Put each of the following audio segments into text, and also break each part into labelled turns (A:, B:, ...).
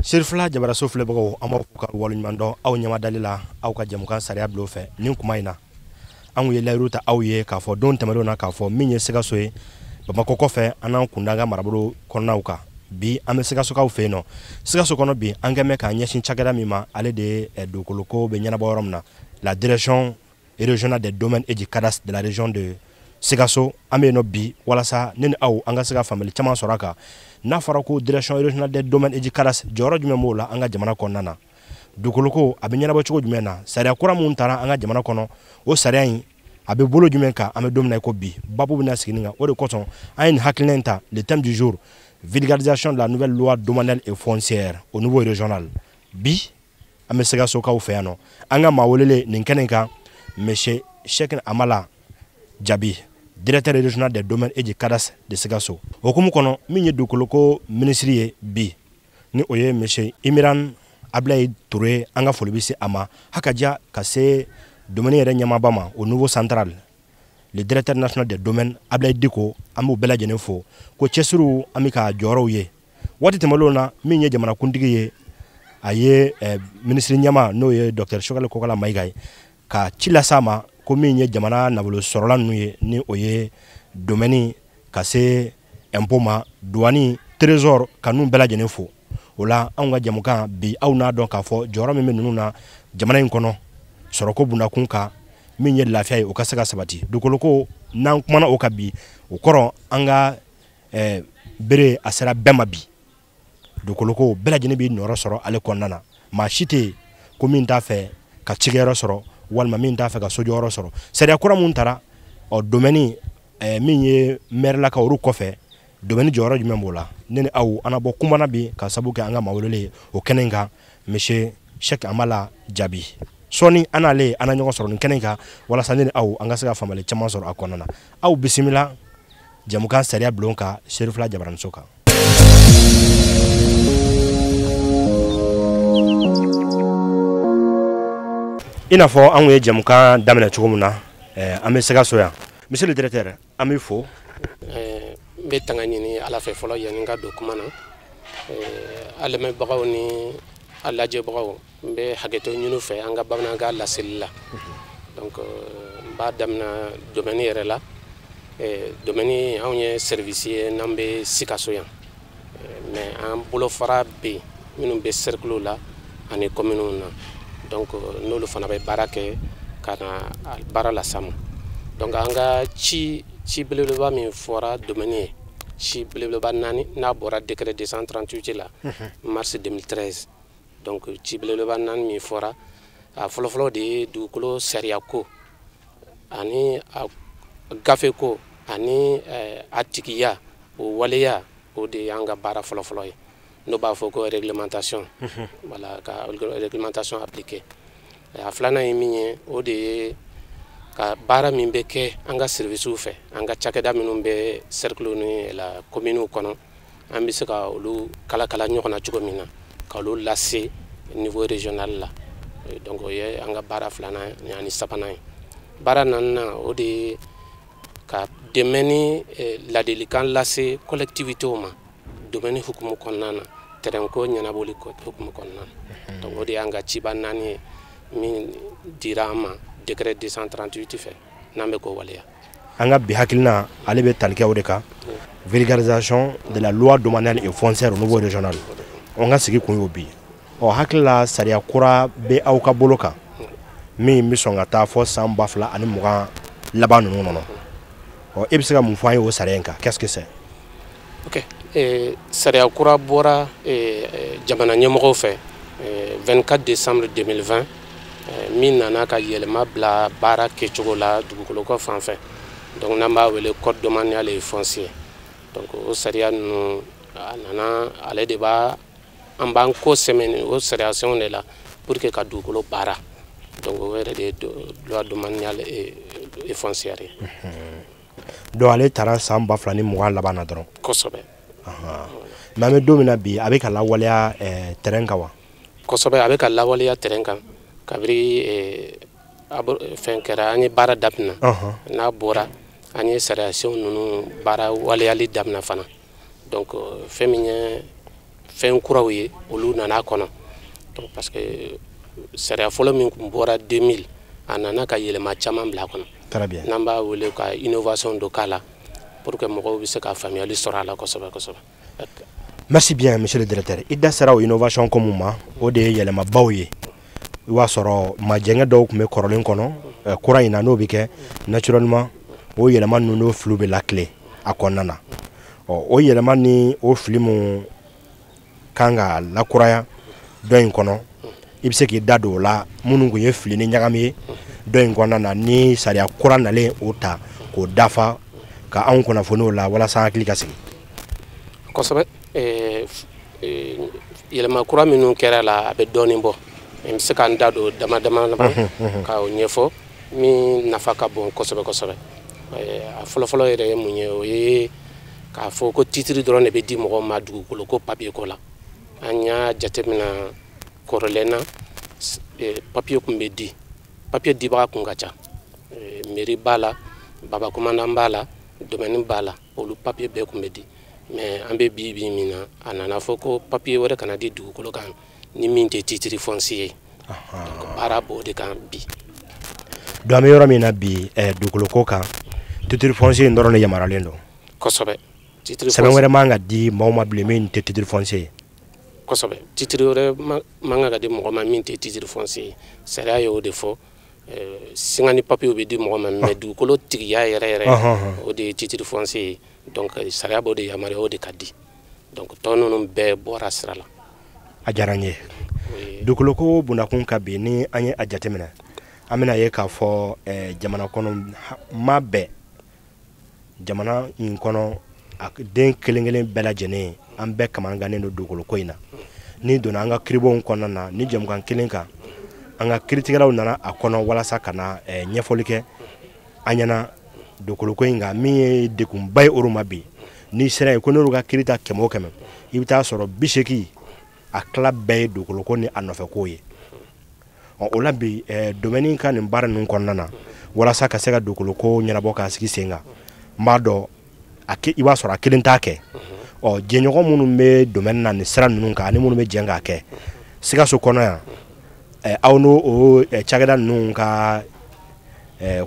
A: Serifila Jabaraso filɛbagaw, an b'aw fo ka waleɲuman dɔn aw ɲɛmadali la aw ka jɛmukan sariya bulon fɛ. Nin kuma in na, an ye layiru ta aw ye k'a fɔ don tɛmɛnlenw na k'a fɔ min ye Sikaso ye Bamakɔ kɔfɛ, an n'an kun da an ka marabolo kɔnɔnaw kan. Bi an bɛ Sikasokaw fɛ yen nɔ. Sikaso kɔnɔ bi, an kɛn bɛ k'an ɲɛsin cakɛda min ma, ale de ye dugukoloko bɛ ɲɛnabɔ yɔrɔ min na, la direction régionale des domaines et du cadastre de la région de Sikaso. An bɛ yen nɔ bi walasa ne ni aw an ka se ka faamuyali caman sɔrɔ a kan. N'a fɔra ko direction régionale des domaines et du cadastre, jɔyɔrɔ jumɛn b'o la an ka jamana kɔnɔna na? Dugukoloko a bɛ ɲɛnabɔ cogo jumɛn na? Sariya kura mun taara an ka jamana kɔnɔ, o sariya in a bɛ bolo jumɛn kan? An bɛ don min na i ko bi, babu bɛna sigi nin kan. O de kosɔn an ye nin hakilina in ta, le thème du jour: vulgarisation de la nouvelle loi domaniale et foncière au niveau régional. Bi an bɛ Sikasokaw fɛ yan nɔ. An ka maa welelen nin kɛnɛ kan, monsieur Cheikh Amala Jabi, directeur régional des domaines et du cadastre de Sikaso. O hukumu kɔnɔ, min ye dugukoloko minisiri ye bi, ni o ye monsieur Imiran Ablaye Touré, an ka foli bɛ se a ma. Hakaja ka se domaine yɛrɛ ɲɛmaaba ma au niveau central, le directeur national des domaines Ablaye Diko, an b'u bɛɛ lajɛlen fo ko cɛsiriw an bɛ ka jɔyɔrɔw ye. Waati tɛmɛnlenw na, min ye jamanakuntigi ye, a ye minisiri ɲɛma, n'o ye docteur Choguel Kokala Mayiga ye, ka ci las'a ma ko min ye jamana nafolo sɔrɔla ninnu ye, ni o ye domaine ka se impôt ma, douane, trésor, ka ninnu bɛɛ lajɛlen fo. O la anw ka jɛmukan bi, aw n'a dɔn k'a fɔ jɔyɔrɔ min bɛ ninnu na jamana in kɔnɔ, sɔrɔko bundakun kan, min ye lafiya ye, o ka se ka sabati. Dugukoloko, n'an kumana o kan bi, o kɔrɔ an ka bere a sera bɛɛ ma bi. Dugukoloko, bɛɛ lajɛlen b'i nɔrɔ sɔrɔ ale kɔnɔna na. Maa si tɛ yen ko min t'a fɛ ka cikɛyɔrɔ sɔrɔ walima min t'a fɛ ka sojɔyɔrɔ sɔrɔ. Sariya kura mun taara ɔ domaine, min ye mɛrilakaw olu kɔfɛ, domaine jɔyɔrɔ jumɛn b'o la? Ne ni aw an na bɔ kumana bi ka sabu kɛ an ka maa welelen ye o kɛnɛ in kan, monsieur Cheikh Amala Jabi. Sɔɔni an n'ale an na ɲɔgɔn sɔrɔ nin kɛnɛ in kan walasa ne ni aw an ka se ka faamuyali caman sɔrɔ a kɔnɔna na. Aw bisimila jɛmukan sariya bulon kan, Serifila Jabaraninso kan. I n'a fɔ an kun ye jɛmukan daminɛ cogo min na, an bɛ Sikaso yan. Monsieur le directeur, an b'i fo.
B: N bɛ tanga ɲini Ala fɛ fɔlɔ yanni n ka don kuma na. A lamɛnbagaw ni a lajɛbagaw, n bɛ hakɛto ɲini fɛ an ka bamanankan laseli la. Donc n b'a daminɛ domaine yɛrɛ la. Domaine, anw ye service ye n'an bɛ Sikaso yan, mais an bolofara bɛ yen minnu bɛ cercle la ani commune na. Donc n'olu fana bɛ baara kɛ ka na baara las'an ma. Donc an ka ci belebeleba min fɔra domaine ye, ci belebeleba naani, n'a bɔra décret 238 la, mars 2013. Donc ci belebeleba naani min fɔra, a fɔlɔfɔlɔ de ye dugukolo sariya ko ani a gafe ko ani a tigiya, o waleya, o de y'an ka baara fɔlɔfɔlɔ ye, n'o b'a fɔ ko réglementation. Voilà, ka réglementation appliquée. A filanan ye min ye, o de ye ka baara min bɛ kɛ an ka services fɛ, an ka cakɛda minnu bɛ cercle ni la commune kɔnɔ, an bɛ se ka olu kalakala ɲɔgɔn na cogo min na, ka olu lase niveau régional la. Donc o ye an ka baara filanan ani sabanan ye. Baara naaninan, o de ye ka dɛmɛ ni ladilikan lase collectivités ma domaine hukumu kɔnɔna na, terrain ko ɲɛnabɔli hukumu kɔnɔna na. Donc o de y'an ka ciba naani ye min dira an ma décret 238 fɛ, n'an bɛ k'o waleya.
A: An ka bi hakilina ale bɛ tali kɛ o de kan, vulgarisation de la loi domaniale et foncière au niveau régional. An ka sigi kun y'o bi. Ɔ, hakili la sariya kura bɛ aw ka bolo kan min bɛ sɔn ka taa fɔ san 2020 laban ninnu kɔnɔ. Ɔ, e bɛ se ka mun fɔ an ye o sariya in kan? Qu'est-ce que c'est?
B: Ok, sariya kura bɔra jamana ɲɛmɔgɔw fɛ 24 décembre 2020, min nana ka yɛlɛma bila baara kɛcogo la dugukoloko fan fɛ. Donc n'an b'a wele code domanial et foncier. Donc o sariya ninnu, a nana, ale de b'a an b'an ko sɛmɛ o sariya senw de la pour que ka dugukolo baara. Donc o yɛrɛ de ye loi domaniale et foncière ye.
A: Donc ale taara san 2020 laban na dɔrɔn.
B: Kosɛbɛ.
A: Mais an bɛ don min na bi, a bɛ ka lawaleya terrain kan wa?
B: Kosɛbɛ, a bɛ ka lawaleya terrain kan. Kabiri fɛn kɛra, an ye baara daminɛ. N'a bɔra, an ye sariya senw ninnu baara waleyali daminɛ fana. Donc fɛn min ye fɛn kuraw ye, olu nana kɔnɔ. Donc parce que sariya fɔlɔ min tun bɔra 2000, a nana ka yɛlɛma caman bila a kɔnɔ.
A: Très bien.
B: N'an b'a wele ka innovation dɔ k'a la pour que mɔgɔw bɛ se ka faamuyali sɔrɔ a la kosɛbɛ kosɛbɛ.
A: Merci bien, monsieur le directeur. I da sera o innovation ko mun ma, o de ye yɛlɛmabaw ye. I b'a sɔrɔ majɛngɛ dɔw tun bɛ kɔrɔlen kɔnɔ, kura in na n'o bɛ kɛ, naturellement o yɛlɛma ninnu n'o filiw bɛ lakile a kɔnɔna na. Ɔ, o yɛlɛma ni o fili mun kan ka lakuraya dɔ in kɔnɔ, i bɛ se k'i da don o la, minnu tun ye fili ni ɲagami ye dɔ in kɔnɔna na, ni sariya kura nalen o ta k'o dafa ka anw kunnafoni o la walasa an hakili ka sigi.
B: Kosɛbɛ. Yɛlɛma kura minnu kɛra la, a bɛ dɔɔnin bɔ. N bɛ se ka n da don dama dama ka o ɲɛfɔ min nafa ka bon kosɛbɛ kosɛbɛ. A fɔlɔfɔlɔ yɛrɛ ye mun ye? O ye k'a fɔ ko titre dɔrɔn de bɛ di mɔgɔw ma dugukolo ko papier ko la. An y'a jateminɛ kɔrɔlen na, papier kun bɛ di, papier dibaga kun ka ca. Mairie b'a la, baba commandant b'a la, domaine b'a la, olu papier bɛɛ kun bɛ di. Mais an bɛ bi bi min na, a nana fɔ ko papier wɛrɛ kana di dugukolo kan ni min tɛ titre foncier ye. Donc baara b'o de kan bi.
A: Donc an bɛ yɔrɔ min na bi, dugukolo ko kan, titre foncier in dɔrɔn de yamaruyalen don.
B: Kosɛbɛ. Titre
A: sɛbɛn wɛrɛ man ka di maaw ma bilen min tɛ titre foncier ye.
B: Kosɛbɛ, titre wɛrɛ man kan ka di mɔgɔ ma min tɛ titre foncier ye. Sariya y'o de fɔ. Singani papier bɛ di mɔgɔ ma, mais dugukolo tigiya yɛrɛ yɛrɛ, o de ye titre foncier ye. Donc sariya b'o de yamaruya, o de ka di. Donc tɔ ninnu bɛɛ bɔra sira la.
A: A diyara n ye. Dugukolo ko bundakun ka bi, ni an ye a jateminɛ, an bɛna ye k'a fɔ jamana kɔnɔ maa bɛɛ, jamana in kɔnɔ a den kelen kelen bɛɛ lajɛlen, an bɛɛ kamanaгаnnen don dugukolo ko in na. N'i donna an ka kiribonw kɔnɔna na, ni jamukan kelen kan, an ka kiiritigɛlaw nana a kɔnɔ walasa ka na ɲɛfɔli kɛ an ɲɛna dugukolo ko in kan, min ye degunba ye olu ma bi. N'i sera yen ko n'olu ka kiiri ta 100 o 100, i bɛ taa sɔrɔ 80, a tila bɛɛ ye dugukolo ko ni a nɔfɛ ko ye. Ɔ, o la bi, domaine ka nin baara ninnu kɔnɔna na walasa ka se ka dugukolo ko ɲɛnabɔ k'a sigi sen kan, n b'a dɔn i b'a sɔrɔ a kelen t'a kɛ. Ɔ, jɛɲɔgɔn minnu bɛ domaine na nin sira ninnu kan ani minnu bɛ jɛn k'a kɛ Sikaso kɔnɔ yan, aw n'o o cakɛda ninnu ka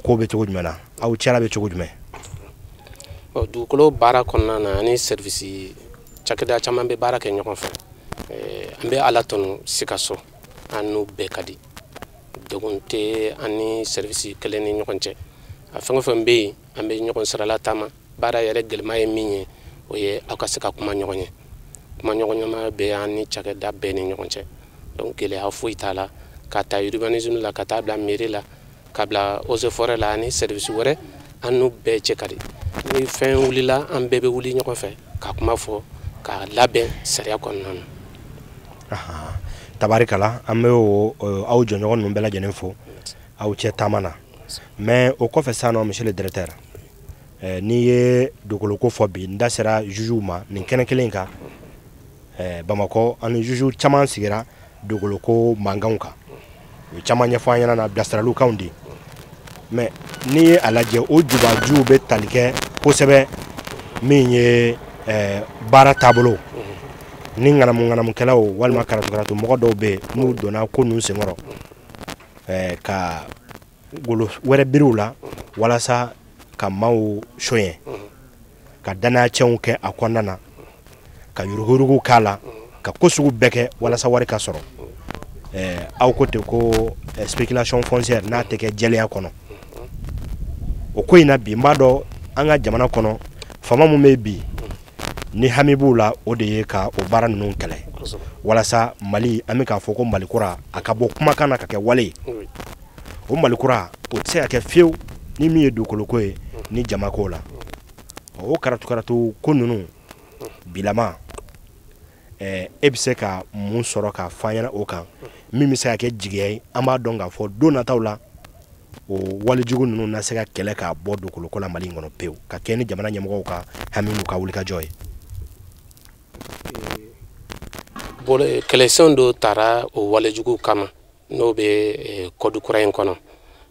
A: ko bɛ cogo jumɛn na? Aw cɛla bɛ cogo jumɛn?
B: Dugukolo baara kɔnɔna na, ani service cakɛda caman bɛ baara kɛ ɲɔgɔn fɛ. An bɛ Ala tanu, Sikaso an n'u bɛɛ ka di, degun tɛ an ni service kelen ni ɲɔgɔn cɛ. A fɛn o fɛn bɛ yen, an bɛ ɲɔgɔn sirala taama. Baara yɛrɛ gɛlɛma ye min ye, o ye aw ka se ka kuma ɲɔgɔn ye. Kuma ɲɔgɔn bɛ an ni cakɛda bɛɛ ni ɲɔgɔn cɛ. Donc gɛlɛya foyi t'a la, ka taa urbanisme la, ka taa bila mairie la, ka bila eaux et forêt la ani service wɛrɛ, an n'u bɛɛ cɛ ka di. Ni fɛn wulila, an bɛɛ bɛ wuli ɲɔgɔn fɛ ka kuma fɔ ka labɛn sariya kɔnɔna na.
A: Tabarikala, an bɛ o aw jɔɲɔgɔn ninnu bɛɛ lajɛlen fo aw cɛ taama na. Mais o kɔfɛ sisan nɔ, monsieur le directeur, n'i ye dugukolo ko fɔ bi, n da sera jugew ma nin kɛnɛ kelen kan Bamakɔ. Ani jugew caman sigira dugukolo ko mankanw kan, u ye caman ɲɛfɔ an ɲɛna na, bilasiralikanw di. Mais n'i ye a lajɛ, o jubajuw bɛ tali kɛ kosɛbɛ min ye baara taabolo ni ŋanamu ŋanamukɛlaw walima karatu karatu mɔgɔ dɔw bɛ yen, n'u donna ko ninnu senkɔrɔ ka golo wɛrɛ biriw la walasa ka maaw soɲɛ, ka danaya cɛnw kɛ a kɔnɔna na, ka yuruguyurugu k'a la, ka ko sugu bɛɛ kɛ walasa wari ka sɔrɔ. Aw ko ten ko spéculation foncière n'a tɛ kɛ jɛlenya kɔnɔ, o ko in na bi, n b'a dɔn an ka jamana kɔnɔ, faama mun bɛ bi ni hami b'u la, o de ye ka o baara ninnu kɛlɛ walasa Mali, an bɛ k'a fɔ ko Mali kura, a ka bɔ kumakan na ka kɛ wale ye. O Mali kura, o tɛ se ka kɛ fiyewu ni min ye dugukoloko ye ni jamako la. O karatu karatu ko ninnu bilama, e bɛ se ka mun sɔrɔ k'a fɔ an ɲɛna o kan, min bɛ se ka kɛ jigiya ye, an b'a dɔn k'a fɔ don nataw la o walejugu ninnu na se ka kɛlɛ k'a bɔ dugukoloko la Mali in kɔnɔ pewu, ka kɛ ni jamana ɲɛmɔgɔw ka hami n'u ka wulikajɔ ye?
B: Kɛlɛsɛn dɔ taara o walejugu kama, n'o bɛ code kura in kɔnɔ.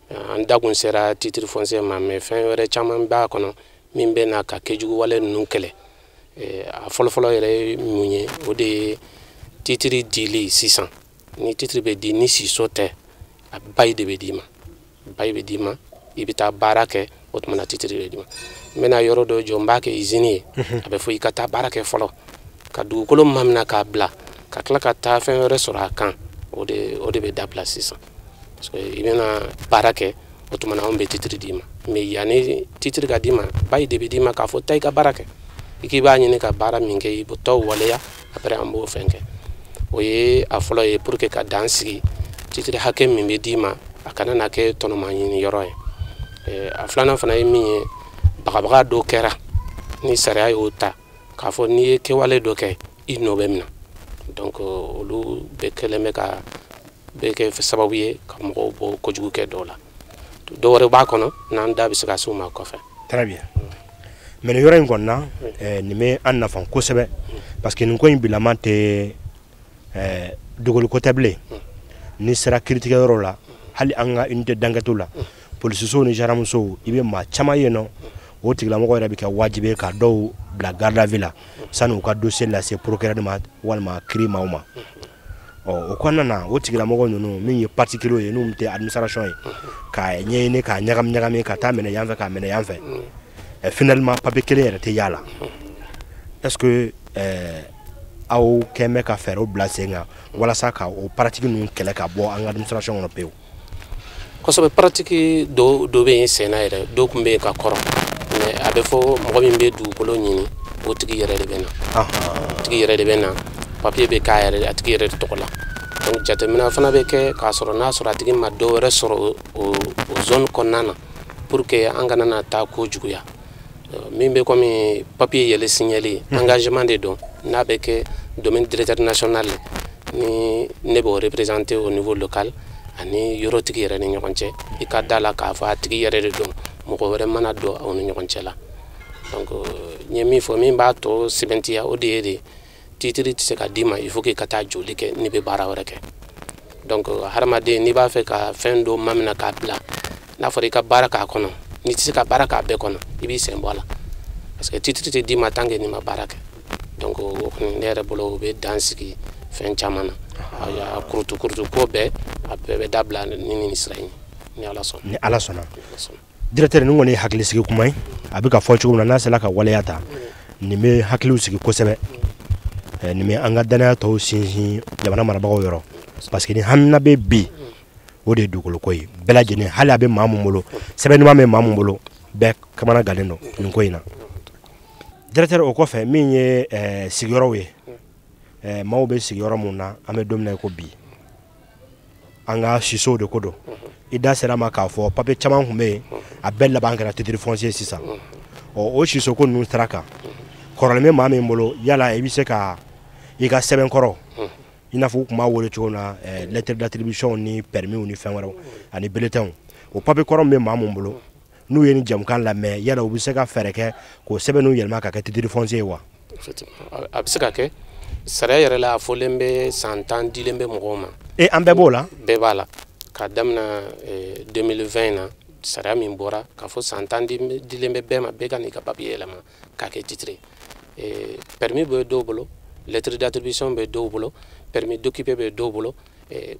B: An da kun sera titre foncier ma, mais fɛn wɛrɛ caman b'a kɔnɔ min bɛ na ka kɛjugu wale ninnu kɛlɛ. A fɔlɔfɔlɔ yɛrɛ ye mun ye, o de ye titre dili. Sisan ni titre bɛ di, ni siso tɛ, a bail de bɛ d'i ma. Bail bɛ d'i ma, i bɛ taa baara kɛ, o tuma na titre bɛ d'i ma. N bɛna yɔrɔ dɔ jɔ, n b'a kɛ usine ye, a bɛ fɔ i ka taa baara kɛ fɔlɔ, ka dugukolo mamina k'a bila, ka tila ka taa fɛn wɛrɛ sɔrɔ a kan. O de bɛ dabila sisan, parce que i bɛna baara kɛ, o tuma na anw bɛ titre d'i ma. Mais yanni titre ka d'i ma, bail de bɛ d'i ma k'a fɔ taa i ka baara kɛ, i k'i b'a ɲini ka baara min kɛ, i bɛ t'o waleya, après an b'o fɛn kɛ. O ye a fɔlɔ ye, pour que ka dan sigi titre hakɛ min bɛ d'i ma, a kana na kɛ tɔnɔma ɲini yɔrɔ ye. A filanan fana ye min ye, bagabaga dɔ kɛra ni sariya y'o ta k'a fɔ n'i ye kɛwale dɔ kɛ, i nɔ bɛ minɛ. Donc olu bɛɛ kɛlen bɛ ka bɛ kɛ sababu ye ka mɔgɔw bɔ kojugu kɛ dɔw la. Dɔw wɛrɛ b'a kɔnɔ n'an da bɛ se ka s'o ma kɔfɛ.
A: Très bien. Mais nin yɔrɔ in kɔni na, nin bɛ an nafa kosɛbɛ, parce que nin ko in bilama tɛ dogoliko tɛ bilen. N'i sera kiiritigɛyɔrɔ la, hali an ka unité d'enquête la, polisisow ni gendarmesow, i bɛ maa caman yen nɔ, o tigilamɔgɔ yɛrɛ bɛ kɛ wajibi ye ka dɔw bila garde à vue la sani u ka dossier lase procureur ma walima kiiri maaw ma. Ɔ o kɔnɔna na, o tigilamɔgɔ ninnu min ye particulier ye, n'u tɛ administration ye, k'a ɲɛɲini, k'a ɲagami ɲagami, ka taa minɛ yan fɛ, k'a minɛ yan fɛ, finalement papier kelen yɛrɛ tɛ y'a la. Est-ce que aw kɛn bɛ ka fɛɛrɛw bila sen kan walasa ka o pratique ninnu kɛlɛ ka bɔ an ka administration kɔnɔ pewu?
B: Kosɛbɛ. Pratique dɔw bɛ yen sen na yɛrɛ, dɔw tun bɛ yen ka kɔrɔ, mais a bɛ fɔ mɔgɔ min bɛ dugukolo ɲini, o tigi yɛrɛ de bɛ na, o tigi yɛrɛ de bɛ na, papier bɛ k'a yɛrɛ, a tigi yɛrɛ de tɔgɔ la. Donc jateminɛ fana bɛ kɛ k'a sɔrɔ n'a sɔrɔ a tigi ma dɔ wɛrɛ sɔrɔ o zone kɔnɔna na, pour que an kana na taa ko juguya. Min bɛ komi papier yɛlɛ signali, engagement de don n'a bɛ kɛ domaine directeur national ni ne b'o représenter au niveau local ani yɔrɔtigi yɛrɛ ni ɲɔgɔn cɛ, i ka da la k'a fɔ a tigi yɛrɛ de don, mɔgɔ wɛrɛ mana don aw ni ɲɔgɔn cɛ la. Donc n ye min fɔ, min b'a tɔ sɛbɛntiya, o de ye de titre tɛ se ka d'i ma, il faut que i ka taa joli kɛ n'i bɛ baara wɛrɛ kɛ. Donc hadamaden, n'i b'a fɛ ka fɛn dɔ mamina k'a bila, n'a fɔra i ka baara k'a kɔnɔ, n'i tɛ se ka baara k'a bɛɛ kɔnɔ, i b'i sen bɔ a la, parce que titre tɛ d'i ma tant que n'i ma baara kɛ. Donc o kɔni, ne yɛrɛ bolo, o bɛ dan sigi fɛn caman na. A kurutu kurutu ko bɛɛ, a bɛɛ bɛ dabila ni nin sira in, ni Ala sɔnna.
A: Ni Ala sɔnna. Directeur, nin kɔni ye hakilisigi kuma ye. A bɛ ka fɔ cogo min na, n'a sera ka waleya ta, nin bɛ hakiliw sigi kosɛbɛ, nin bɛ an ka danaya tɔw sinsin jamana marabagaw yɔrɔ, parce que ni hamina bɛ bi, o de ye dugukolo ko ye. Bɛɛ lajɛlen, hali a bɛ maa mun bolo, sɛbɛn ɲuman bɛ maa mun bolo, bɛɛ kamana gannen don nin ko in na. Directeur, o kɔfɛ, min ye sigiyɔrɔw ye, maaw bɛ sigiyɔrɔ mun na, an bɛ don min na i ko bi, an ka sisow de ko don. I da sera ma k'a fɔ papier caman tun bɛ yen, a bɛɛ laban kɛra titre foncier sisan. Ɔ o siso ko ninnu sira kan, kɔrɔlen bɛ maa min bolo, yala i bɛ se ka i ka sɛbɛn kɔrɔ, i n'a fɔ u tun b'a wele cogo min na, lettre d'attribution ni permis ni fɛn wɛrɛw ani bulletin, o papier kɔrɔ min bɛ maa mun bolo, n'u ye nin jamukan lamɛn, yala u bɛ se ka fɛɛrɛ kɛ k'o sɛbɛn ninnu yɛlɛma ka kɛ titre foncier ye wa?
B: A bɛ se ka kɛ. Sariya yɛrɛ la, a fɔlen bɛ san 10 dilen bɛ mɔgɔw ma.
A: E, an bɛɛ b'o la?
B: Bɛɛ b'a la. K'a daminɛ 2020 na, sariya min bɔra k'a fɔ san 10 dilen bɛ bɛɛ ma, bɛɛ ka n'i ka papier yɛlɛma k'a kɛ titre ye. Permis bɛ dɔw bolo, lettre d'attribution bɛ dɔw bolo, permis d'occuper bɛ dɔw bolo,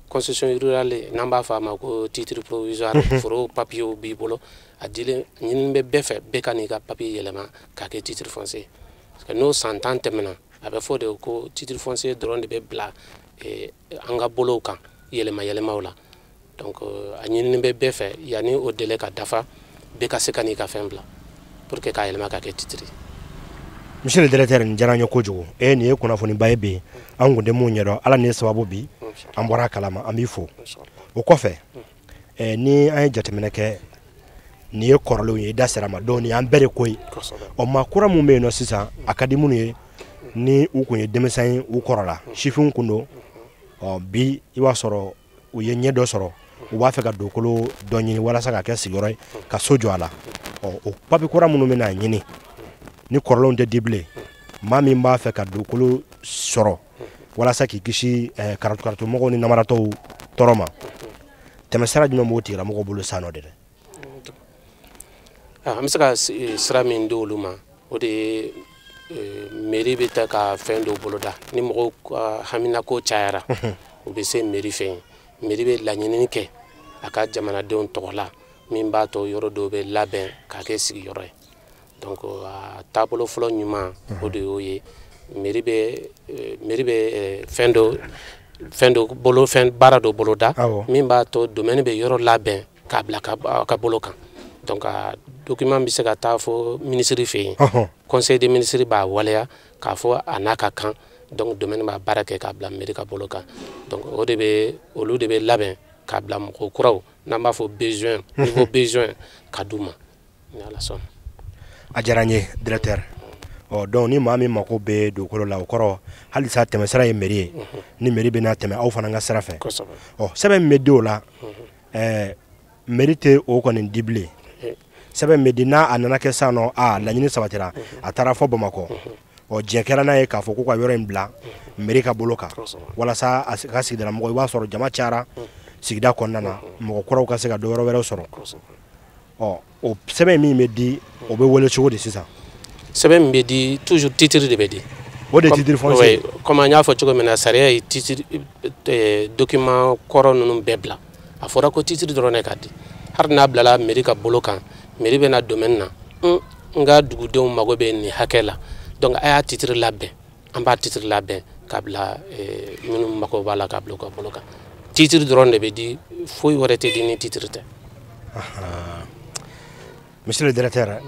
B: concession rurale n'an b'a fɔ a ma ko titre provisoire, foro papier b'i bolo, a dilen ɲini bɛ bɛɛ fɛ, bɛɛ ka n'i ka papier yɛlɛma k'a kɛ titre foncier. Parce que n'o san 10 tɛmɛna, a bɛ fɔ de ko titre foncier dɔrɔn de bɛ bila an ka bolow kan yɛlɛma yɛlɛmaw la. Donc a ɲinini bɛ bɛɛ fɛ, yanni o délai ka dafa, bɛɛ ka se ka n'i ka fɛn bila pour que k'a yɛlɛma ka kɛ titre ye.
A: Monsieur le directeur, nin diyara n ye kojugu. E, nin ye kunnafoniba ye bi, an kun tɛ mun ɲɛdɔn. Ala ni sababu bi, an bɔra a kalama, an b'i fo. O kɔfɛ, ni an ye jateminɛ kɛ, nin ye kɔrɔlenw ye, i da sera ma donc nin y'an bɛɛ de ko ye. Ɔ maa kura mun bɛ yen nɔ sisan, a ka di minnu ye, ni u kun ye denmisɛn ye, u kɔrɔla sifinw kun don, ɔ bi i b'a sɔrɔ u ye ɲɛ dɔ sɔrɔ, u b'a fɛ ka dugukolo dɔ ɲini walasa ka kɛ sigiyɔrɔ ye, ka so jɔ a la. Ɔ o papiye kura minnu bɛna ɲini, ni kɔrɔlenw tɛ di bilen, maa min b'a fɛ ka dugukolo sɔrɔ walasa k'i kisi karatu karatumɔgɔw ni namaratɔw tɔɔrɔ ma, tɛmɛsira jumɛn b'o tigilamɔgɔw bolo sisan nɔ de dɛ?
B: An bɛ se ka sira min di olu ma, o de ye Mairie bɛ taa ka fɛn dɔw boloda, ni mɔgɔw ka haminako cayara, u bɛ se mairie fɛ yen. Mairie bɛ laɲinini kɛ a ka jamanadenw tɔgɔ la, min b'a to yɔrɔ dɔw bɛ labɛn k'a kɛ sigiyɔrɔ ye. Donc a taabolo fɔlɔ ɲuman, o de y'o ye. Mairie bɛ fɛn dɔ bolo, fɛn baara dɔ boloda min b'a to domaine bɛ yɔrɔ labɛn k'a bila ka bolo kan. Donc a document bɛ se ka taa fɔ ministre fɛ yen, conseil des ministres b'a waleya k'a fɔ a n'a ka kan. Donc domaine b'a baara kɛ k'a bila mairie ka bolo kan. Donc o de bɛ, olu de bɛ labɛn k'a bila mɔgɔ kuraw, n'an b'a fɔ besoin, niveau besoin, ka d'u ma, ni Ala sɔnna.
A: A diyara n ye, directeur. Ɔ, donc ni maa min mako bɛ dugukolo la, o kɔrɔ halisa tɛmɛsira ye mairie ye. Ni mairie bɛna tɛmɛ aw fana ka sira fɛ, ɔ, sɛbɛn min bɛ di o la, mairie tɛ o kɔni di bilen. Sɛbɛn bɛ di n'a a nana kɛ sisan nɔ, a laɲini sabatira, a taara fɔ Bamakɔ, ɔ, diɲɛ kɛra n'a ye k'a fɔ ko ka yɔrɔ in bila mairie ka bolo kan, walasa a ka sigidala mɔgɔ, i b'a sɔrɔ jama cayara sigida kɔnɔna na, mɔgɔ kuraw ka se ka dɔ wɛrɛ wɛrɛw sɔrɔ. Ɔ, o sɛbɛn min bɛ di, o bɛ wele cogo di sisan?
B: Sɛbɛn min bɛ di, toujours titre de bɛ di.
A: O de titre foncier.
B: Comme an y'a fɔ cogo min na, sariya ye titre, document kɔrɔ ninnu bɛɛ bila. A fɔra ko titre dɔrɔn de ka di. Hali n'a bilala mairie ka bolo kan, mairie bɛ na domaine na, n ka dugudenw mago bɛ nin hakɛ la, donc a y'a titre labɛn. An b'a titre labɛn k'a bila minnu mago b'a la, k'a bila u ka bolo kan. Titre dɔrɔn de bɛ di, foyi wɛrɛ tɛ di ni titre tɛ.
A: Monsieur le directeur,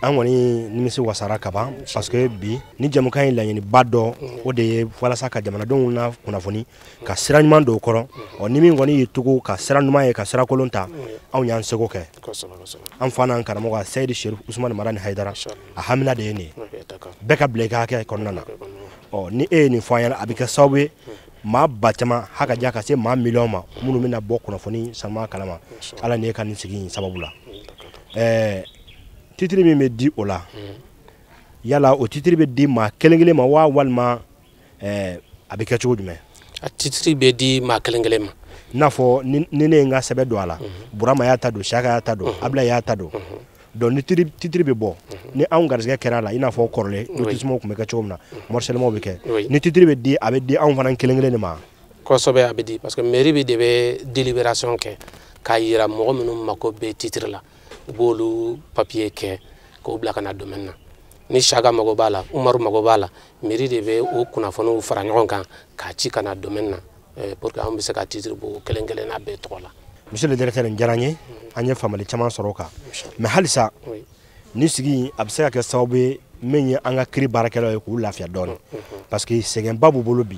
A: an kɔni nimisi wasara ka ban, parce que bi ni jamukan ye laɲiniba dɔ, o de ye walasa ka jamanadenw na kunnafoni, ka sira ɲuman don o kɔrɔ. Ɔ, ni min kɔni y'i tugu ka sira ɲuman ye, ka sira kolon ta, anw y'an seko kɛ. An fa n'an karamɔgɔ Seyidi Sherif Usumani Marani Hayidara, a hamina de ye nin ye, bɛɛ ka bila i ka hakɛ kɔnɔna na. Ɔ, ni e ye nin fɔ an ɲɛna, a bɛ kɛ sababu ye maa ba caman haka ja ka se maa miliyɔn ma minnu bɛna bɔ kunnafoni sanuman kalama Ala ni e ka nin sigi in sababu la. Titre min bɛ di o la, yala o titre bɛ di maa kelen kelen ma wa, walima a bɛ kɛ cogo jumɛn?
B: A titre bɛ di maa kelen kelen ma.
A: I n'a fɔ ni ne ye n ka sɛbɛn don a la, Burama y'a ta don, Siyaka y'a ta don, Abila y'a ta don. Donc ni titre bɛ bɔ, ni anw garisɛgɛ kɛra a la, i n'a fɔ kɔrɔlen lotissement tun bɛ kɛ cogo min na, morcellement bɛ kɛ, ni titre bɛ di, a bɛ di anw fana kelen kelen de ma?
B: Kosɛbɛ, a bɛ di, parce que mairie de bɛ délibération kɛ k'a yira mɔgɔ minnu mako bɛ titre la, u b'olu papier kɛ k'o bila ka na domaine na. Ni Siyaka mago b'a la, Umaru mago b'a la, mairie de bɛ o kunnafoniw fara ɲɔgɔn kan k'a ci ka na domaine na, pour que anw bɛ se ka titre bɔ kelen kelenna bɛɛ tɔgɔ la.
A: Monsieur le directeur, nin diyara n ye. An ye faamuyali caman sɔrɔ o kan. Mais halisa ni sigi a bɛ se ka kɛ sababu ye min ye an ka kiiri baarakɛlaw ye k'u lafiya dɔɔnin, parce que sɛgɛnba b'u bolo bi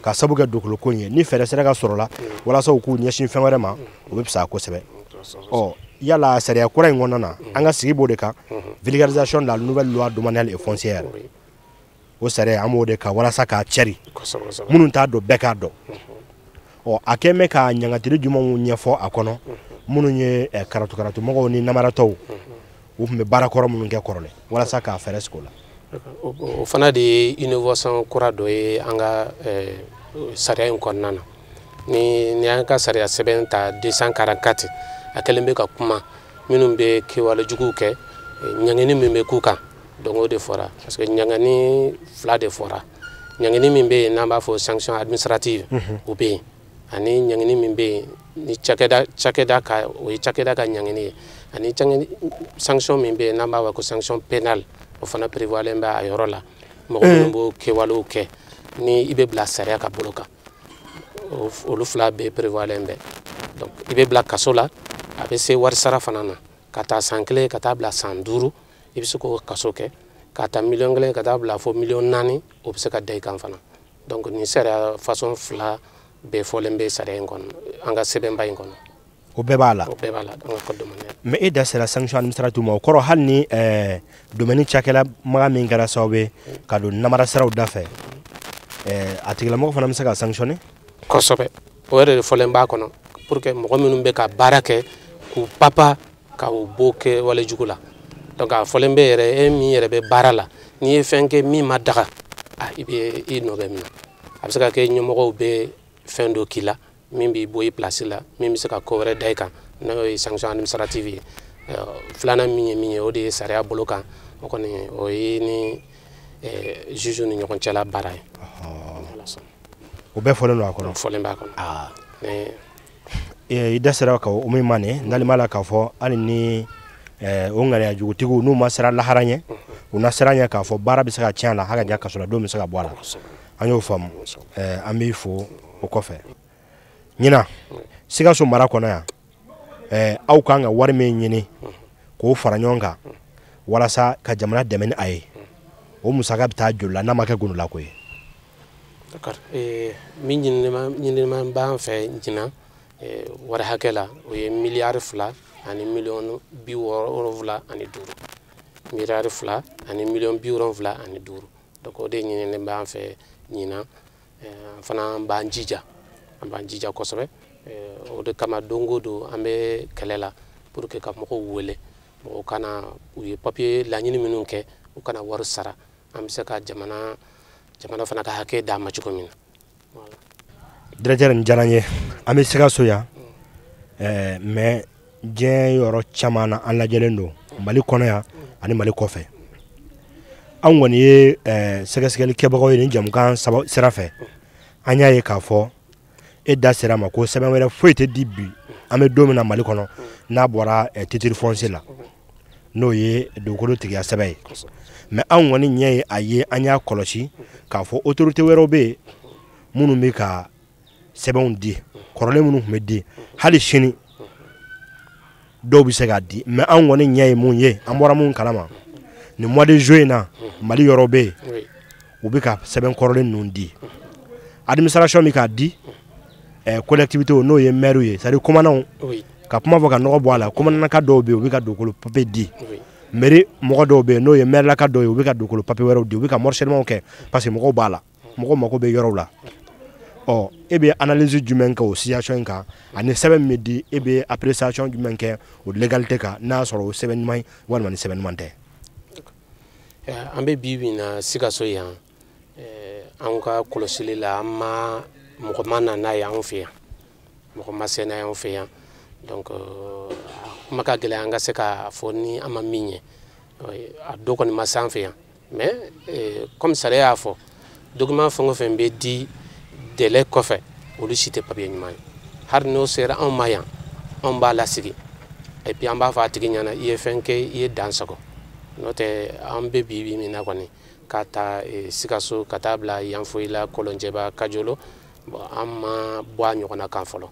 A: ka sababu kɛ dugukolo ko in ye. Ni fɛɛrɛ sera ka sɔrɔ la walasa u k'u ɲɛsin fɛn wɛrɛ ma, o bɛ fisaya kosɛbɛ. Ɔ, yala sariya kura in kɔnɔna na, an ka sigi b'o de kan, vulgarisation de la nouvelle loi domaniale et foncière, o sariya an b'o de kan walasa k'a cɛri, minnu t'a dɔn, bɛɛ k'a dɔn. Ɔ, a kɛn bɛ ka ɲangatili jumɛnw ɲɛfɔ a kɔnɔ, minnu ye karatu karatumɔgɔw ni namaratɔw, u tun bɛ baara kɔrɔ minnu kɛ kɔrɔlen, walasa k'a fɛɛrɛ sigi o la?
B: O fana de ye innovation kura dɔ ye an ka sariya in kɔnɔna na. Ni an ka sariya sɛbɛn ta 244, a kɛlen bɛ ka kuma minnu bɛ kɛwale juguw kɛ, ɲangini min bɛ k'u kan. Donc o de fɔra, parce que ɲangini fila de fɔra: ɲangini min bɛ yen n'an b'a fɔ sanction administrative, o bɛ yen, ani ɲangini min bɛ yen ni cakɛda ka, o ye cakɛda ka ɲangini ye, ani sanction min bɛ yen n'an b'a fɔ ko sanction pénale, o fana prévoilen bɛ a yɔrɔ la. Mɔgɔ minnu b'o kɛwalew kɛ, ni i bɛ bila sariya ka bolo kan, olu fila bɛɛ prévoilen bɛ. Donc i bɛ bila kaso la, a bɛ se wari sara fana na, ka taa san 1 ka taa bila san 5, i bɛ se k'o kaso kɛ, ka taa miliyɔn 1 ka taa bila fo miliyɔn 4, o bɛ se ka da i kan fana. Donc nin sariya façon fila bɛɛ fɔlen bɛ sariya in kɔnɔ, an ka sɛbɛnba in kɔnɔ.
A: O bɛɛ b'a la.
B: O bɛɛ b'a la, an ka code domanial.
A: Mais e da sera sanction administrative ma, o kɔrɔ hali ni domaine cakɛla maga min kɛra sababu ye ka don namara siraw da fɛ, a tigilamɔgɔ fana bɛ se ka sanctionner?
B: Kosɛbɛ, o yɛrɛ de fɔlen b'a kɔnɔ, pour que mɔgɔ minnu bɛ ka baara kɛ k'u papa ka u bɔ kɛ wale jugu la. Donc a fɔlen bɛ yɛrɛ, e min yɛrɛ bɛ baara la, n'i ye fɛn kɛ min ma daga, a i bɛ i nɔ bɛ minɛ. A bɛ se ka kɛ ɲɛmɔgɔw bɛ fɛn dɔ k'i la min b'i bɔ i place la, min bɛ se ka ko wɛrɛ da i kan, n'o ye sanction administrative ye. Filanan min ye min ye, o de ye sariya bolo kan, o kɔni o ye ni juge ni ɲɔgɔn cɛla baara ye.
A: O bɛɛ fɔlen don a kɔnɔ.
B: Fɔlen b'a kɔnɔ.
A: I da sera ka o min ma nin n dalen b'a la k'a fɔ hali ni o ŋaniya jugutigiw n'u ma siran lahara ɲɛ, u na siran ɲɛ k'a fɔ baara bɛ se ka tiɲɛ a la, hali ka kasoladenw bɛ se ka bɔ a la. An y'o faamu, an b'i fo o kɔfɛ. Ɲinan Sikaso mara kɔnɔ yan, aw kan ka wari min ɲini k'o fara ɲɔgɔn kan walasa ka jamana dɛmɛ ni a ye, o musaka bɛ taa joli la n'a ma kɛ gundolako ye?
B: D'accord, min ɲinima b'an fɛ ɲinan wari hakɛ la, o ye 2,075 miliyɔn, 2,075 miliyɔn. Donc o de ɲininen b'an fɛ ɲinan. An fana b'an jija, an b'an jija kosɛbɛ. O de kama don o don an bɛ kɛlɛ la pour que ka mɔgɔw wele, mɔgɔw kana u ye papier laɲini minnu kɛ, u kana wari sara, an bɛ se ka jamana fana ka hakɛ d'a ma cogo min na.
A: Directeur, nin diyara n ye. An bɛ Sikaso yan, mais diɲɛ yɔrɔ caman na an lajɛlen don, Mali kɔnɔ yan ani Mali kɔfɛ. Anw kɔni ye sɛgɛsɛgɛli kɛbagaw ye nin jamukan sira fɛ. An y'a ye k'a fɔ e da sera ma ko sɛbɛn wɛrɛ foyi tɛ di bi, an bɛ don min na Mali kɔnɔ, n'a bɔra titre foncier la, n'o ye dugukolo tigiya sɛbɛn ye. Mais anw kɔni ɲɛ ye a ye, an y'a kɔlɔsi k'a fɔ autorité wɛrɛw bɛ yen minnu bɛ ka sɛbɛnw di, kɔrɔlen minnu tun bɛ di, hali sini dɔw bɛ se k'a di. Mais anw kɔni ɲɛ ye mun ye, an bɔra mun kalama nin mois de juin in na, Mali yɔrɔ bɛ yen u bɛ ka sɛbɛn kɔrɔlen ninnu di, administration bɛ k'a di collectivité, n'o ye maire ye, c'est à dire commandant, ka kuma fɔ ka nɔgɔ bɔ a la, commandant dɔw bɛ yen, u bɛ ka dugukolo papier di, mairie mɔgɔ dɔw bɛ yen, n'o ye maire laka dɔw ye, u bɛ ka dugukolo papier wɛrɛw di, u bɛ ka morcellement kɛ parce que mɔgɔw b'a la, mɔgɔw mako bɛ yɔrɔw la. Ɔ, e bɛ analyse jumɛn kɛ o situation in kan, ani sɛbɛn min bɛ di, e bɛ appréciation jumɛn kɛ o légalité kan, n'a y'a sɔrɔ o sɛbɛn ɲuman ye walima ni sɛbɛn ɲuman tɛ?
B: An bɛ bi bi in na Sikaso yan, an ka kɔlɔsili la, an ma mɔgɔ ma na n'a ye anw fɛ yan, mɔgɔ ma se n'a ye anw fɛ yan. Donc a kuma ka gɛlɛn an ka se k'a fɔ ni an ma min ye, a dɔ kɔni ma se an fɛ yan. Mais comme sariya y'a fɔ, document fɛn o fɛn bɛ di délai kɔfɛ, olu si tɛ papier ɲuman ye. Hali n'o sera anw ma yan, anw b'a lasigi et puis an b'a fɔ a tigi ɲɛna i ye fɛn kɛ, i ye dan sago. N'o tɛ, an bɛ bi bi min na kɔni, ka taa Sikaso ka taa bila Yanfolila, Kɔlɔnjɛba, Kajolo, bon, an ma bɔ a ɲɔgɔnna kan fɔlɔ.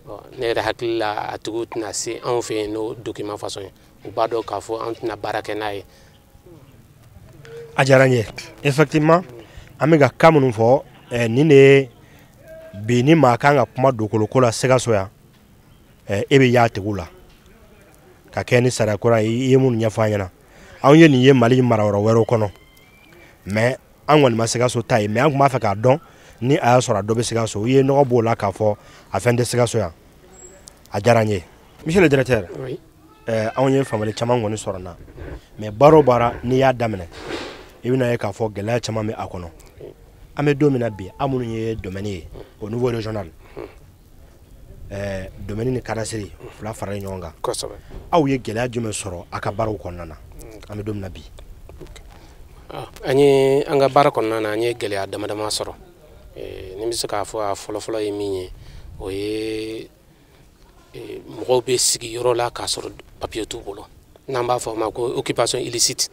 B: Bon, ne yɛrɛ hakili la, a tigiw tɛna se anw fɛ yen n'o document façon ye, u b'a dɔn k'a fɔ an tɛna baara kɛ n'a ye.
A: A diyara n ye. Effectivement, an bɛ ka cas minnu fɔ, nin de ye bi ni maa kan ka kuma dugukolo ko la Sikaso yan, e bɛ y'a tigiw la ka kɛ ni sariya kura ye. I ye minnu ɲɛfɔ an ɲɛna, anw ye nin ye Mali marayɔrɔ wɛrɛw kɔnɔ, mais an kɔni ma Sikaso ta ye. Mais an tun b'a fɛ k'a dɔn ni a y'a sɔrɔ a dɔ bɛ Sikaso. I ye nɔgɔ b'o la k'a fɔ a fɛn tɛ Sikaso yan. A diyara n ye, monsieur le directeur.
B: Oui.
A: Anw ye faamuyali caman kɔni sɔrɔ n na, mais baara o baara n'i y'a daminɛ, i bɛna ye k'a fɔ gɛlɛya caman bɛ a kɔnɔ. An bɛ don min na bi, aw minnu ye domaine ye au niveau régional, domaine ni cadastre fila faralen ɲɔgɔn kan, aw ye gɛlɛya jumɛn sɔrɔ a ka baaraw kɔnɔna na an bɛ don min na bi?
B: An ye an ka baara kɔnɔna na, an ye gɛlɛya dama dama sɔrɔ. Ni n bɛ se k'a fɔ, a fɔlɔfɔlɔ ye min ye, o ye mɔgɔw bɛ sigi yɔrɔ la k'a sɔrɔ papiye t'u bolo, n'an b'a fɔ o ma ko occupation illicite.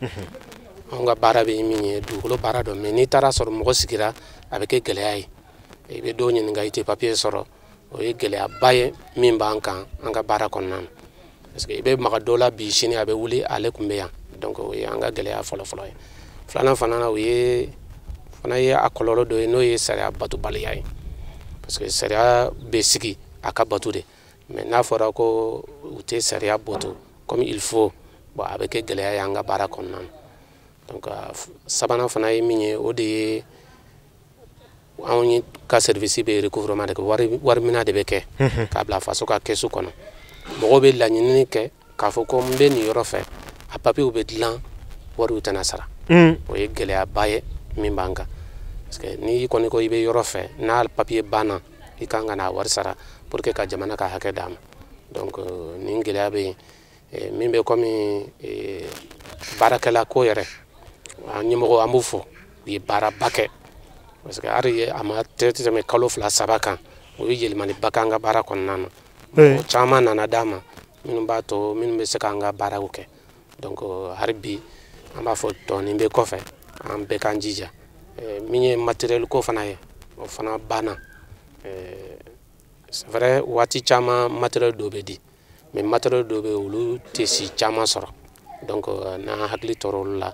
B: Anw ka baara bɛ min ye, dugukolo baara dɔn, mais n'i taara sɔrɔ mɔgɔ sigira, a bɛ kɛ gɛlɛya ye. I bɛ dɔw ɲininka, i tɛ papiye sɔrɔ. O ye gɛlɛyaba ye min b'an kan an ka baara kɔnɔna na, parce que i bɛ maga dɔ la bi, sini a bɛ wuli, ale tun bɛ yan. Donc o ye an ka gɛlɛya fɔlɔfɔlɔ ye. Filanan fana na, o ye fana ye a kɔlɔlɔ dɔ ye, n'o ye sariya batobaliya ye, parce que sariya bɛ sigi a ka bato de, mais n'a fɔra ko u tɛ sariya bato comme il faut, bon, a bɛ kɛ gɛlɛya ye an ka baara kɔnɔna na. Donc sabanan fana ye min ye, o de ye anw ye ka service bɛ recouvrement de kɛ, wari minɛ de bɛ kɛ k'a bila faso ka kɛsu kɔnɔ. Mɔgɔw bɛ laɲini kɛ k'a fɔ ko n bɛ nin yɔrɔ fɛ, a papiyew bɛ dilan, wariw tɛna sara. O ye gɛlɛyaba ye min b'an kan, parce que n'i kɔni ko i bɛ yɔrɔ fɛ, n'a papiye banna, i kan ka n'a wari sara pour que ka jamana ka hakɛ d'a ma. Donc nin gɛlɛya bɛ yen. Min bɛ komi baarakɛla ko yɛrɛ, An ɲɛmɔgɔ an b'u fo, u ye baaraba kɛ parce que hali a ma tɛmɛ kalo 2 3 kan, o ye yɛlɛmaliba kɛ an ka baara kɔnɔna na. Mɔgɔ caman nana d'an ma minnu b'a to minnu bɛ se k'an ka baaraw kɛ. Donc hali bi an b'a fɔ tɔnin bɛ kɔfɛ, an bɛɛ k'an jija. Min ye matériel ko fana ye, o fana banna. C'est vrai, waati caman matériel dɔw bɛ di, mais matériel dɔw bɛ yen olu tɛ si caman sɔrɔ. Donc n'an hakili tora olu la,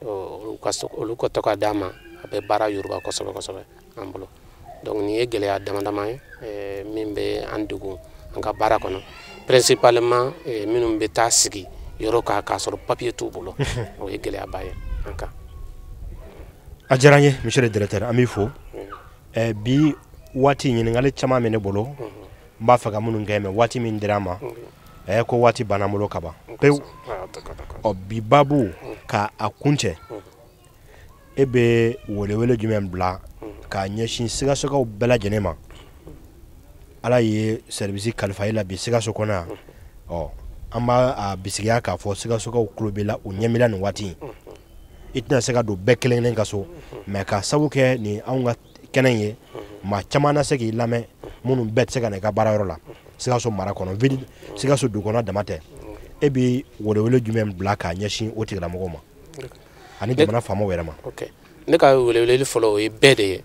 B: olu ka to ka d'an ma, a bɛ baara yoruba kosɛbɛ kosɛbɛ an bolo. Donc nin ye gɛlɛya dama dama ye min bɛ an degun an ka baara kɔnɔ, principalement minnu bɛ taa sigi yɔrɔ kan k'a sɔrɔ papier t'u bolo, o ye gɛlɛyaba ye an kan.
A: A diyara n ye monsieur le directeur, an b'i fo. Bi waati ɲininkali caman bɛ ne bolo, n b'a fɛ ka minnu kɛ, mais waati min dira an ma, ko waati banna n bolo ka ban pewu. Ɔ bi baabu ka a kuncɛ, e bɛ welewele jumɛn bila k'a ɲɛsin Sikasokaw bɛɛ lajɛlen ma? Ala ye service kalifa e la bi Sikaso kɔnɔ yan, ɔ an b'a bisigiya k'a fɔ Sikasokaw tulo b'i la, u ɲɛ b'i la nin waati in. I tɛna se ka don bɛɛ kelen kelen ka so, mais ka sabu kɛ nin anw ka kɛnɛ in ye, maa caman na se k'i lamɛn minnu bɛɛ tɛ se ka na i ka baarayɔrɔ la Sikaso mara kɔnɔ, ville Sikaso dugu kɔnɔ dama tɛ. E bɛ welewele jumɛn bila k'a ɲɛsin o tigilamɔgɔw ma ani jamana faamaw yɛrɛ ma?
B: Ok, ne ka welewele fɔlɔ o ye bɛɛ de ye,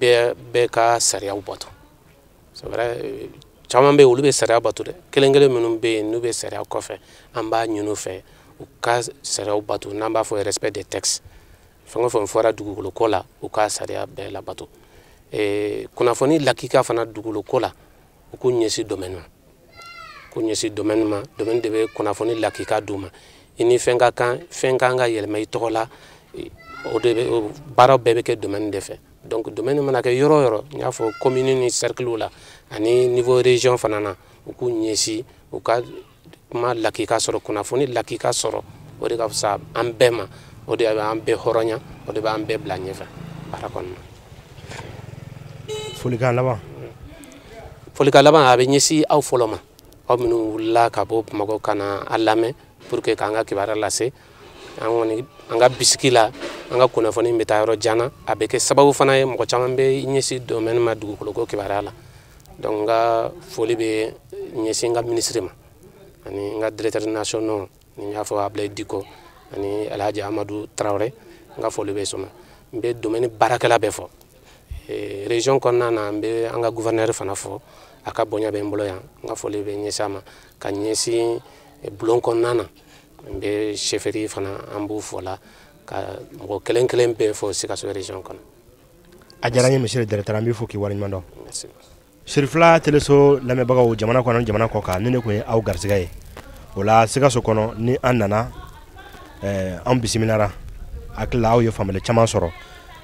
B: bɛɛ ka sariyaw bato. C'est vrai, caman bɛ yen olu bɛ sariya bato dɛ, kelen kelen minnu bɛ yen n'u bɛ sariya kɔfɛ, an b'a ɲini u fɛ u ka sariyaw bato, n'an b'a fɔ respect des textes. Fɛn o fɛn fɔra dugukolo ko la, u ka sariya bɛɛ labato. Kunnafoni lakika fana dugukolo ko la, u k'u ɲɛsin domaine ma, k'u ɲɛsin domaine ma. Domaine de bɛ kunnafoni lakika d'u ma. I ni fɛn ka kan, fɛn kan ka yɛlɛma i tɔgɔ la, o de bɛ baaraw bɛɛ bɛ kɛ domaine de fɛ. Donc domaine mana kɛ yɔrɔ o yɔrɔ, n y'a fɔ commune ni cercle la ani niveau région fana na, u k'u ɲɛsin u ka kuma lakika sɔrɔ, kunnafoni lakika sɔrɔ, o de ka fisa an bɛɛ ma, o de b'an bɛɛ hɔrɔnya, o de b'an bɛɛ bila ɲɛfɛ baara kɔnɔna.
A: Folikan laban.
B: Folikan laban a bɛ ɲɛsin aw fɔlɔ ma, aw minnu wulila ka bɔ Bamakɔ ka na an lamɛn pour que k'an ka kibaruya lase. An kɔni an ka bisiki la, an ka kunnafoni bɛ taa yɔrɔ jan na, a bɛ kɛ sababu fana ye mɔgɔ caman bɛ ɲɛsin domaine ma dugukolo ko kibaruya la. Donc n ka foli bɛ ɲɛsin n ka ministre ma ani n ka directeur national, ni n y'a fɔ Ablaye Diko ani Alhaji Amadu Tarawele, n ka foli bɛ sɔn ma. N bɛ domaine baarakɛla bɛɛ fɔ. Région kɔnɔna na, n bɛ an ka gouverneur fana fɔ, a ka bonya bɛ n bolo yan, n ka foli bɛ ɲɛsin a ma. Ka ɲɛsin bulon kɔnɔna na, n bɛ chefferie fana an b'u fɔ la, ka mɔgɔ kelen kelen bɛɛ fɔ Sikaso région kɔnɔ.
A: A diyara n ye monsieur le directeur, an b'i fo k'i waleɲuman dɔn.
B: Merci.
A: Sirifila teleso lamɛnbagaw jamana kɔnɔ jamana kɔ kan, ni ne kun ye aw garisɛgɛ ye o la Sikaso kɔnɔ, ni an nana an bisimilara, hakili la aw ye faamuyali caman sɔrɔ.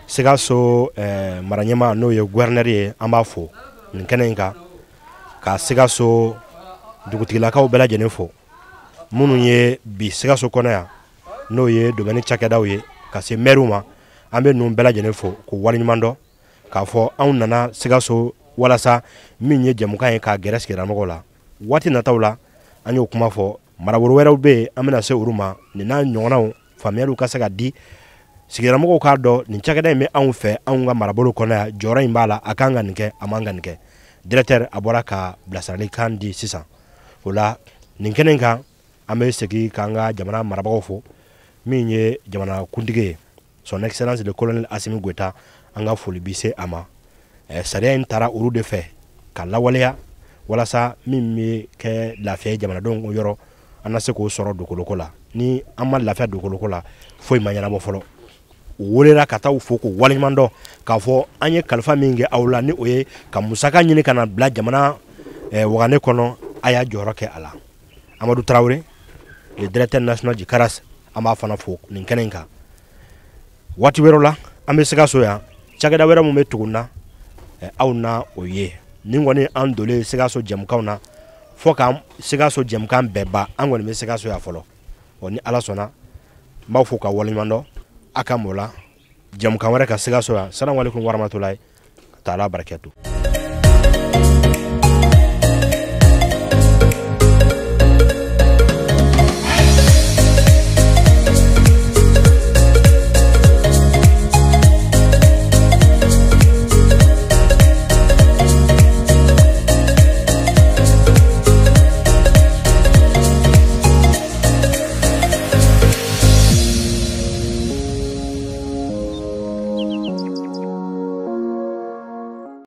A: Sikaso mara ɲɛmaa n'o ye gouverneur ye, an b'a fo nin kɛnɛ in kan, ka Sikaso dugutigilakaw bɛɛ lajɛlen fo minnu ye bi Sikaso kɔnɔ yan, n'o ye domaine cakɛdaw ye ka se maire ma, an bɛ ninnu bɛɛ lajɛlen fo k'u waleɲuman dɔn k'a fɔ anw nana Sikaso walasa min ye jɛmukan ye k'a gɛrɛ sigidalamɔgɔw la. Waati nataw la an y'o kuma fɔ, marabolo wɛrɛw bɛ yen an bɛna se olu ma, nin n'a ɲɔgɔnnaw faamuyaliw ka se ka di sigidalamɔgɔw k'a dɔn nin cakɛda in bɛ anw fɛ anw ka marabolo kɔnɔ yan, jɔyɔrɔ in b'a la, a kan ka nin kɛ, a man ka nin kɛ. Directeur a bɔra ka bilasiralikan di sisan o la nin kɛnɛ in kan. An bɛ segin k'an ka jamana marabagaw fo, min ye jamana kuntigi ye, son excellence le colonel Assimi Goïta, an ka foli bi se a ma. Sariya in taara olu de fɛ ka lawaleya walasa min bɛ kɛ lafiya ye jamanadenw yɔrɔ, an na se k'o sɔrɔ dugukoloko la. Ni an ma lafiya dugukoloko la, foyi ma ɲɛnabɔ fɔlɔ. U welela ka taa u fo k'u waleɲuman dɔn k'a fɔ an ye kalifa min kɛ aw la, ni o ye ka musaka ɲini ka na bila jamana wagane kɔnɔ, a y'a jɔyɔrɔ kɛ a la. Amadu Tarawele, le directeur national du CARAS, an b'a fana fo nin kɛnɛ in kan. Waati wɛrɛw la an bɛ Sikaso yan, cakɛda wɛrɛ mun bɛ tugu na, aw na o ye. Nin kɔni an donnen Sikaso jɛmukanw na fo k'an Sikaso jɛmukan bɛɛ ban, an kɔni bɛ Sikaso yan fɔlɔ. Ɔ ni Ala sɔnna, n b'aw fo ka waleɲuman dɔn. A ka m'o la jɛmukan wɛrɛ ka Sikaso yan. Salamu aleykum waramatulahi taala barakatu.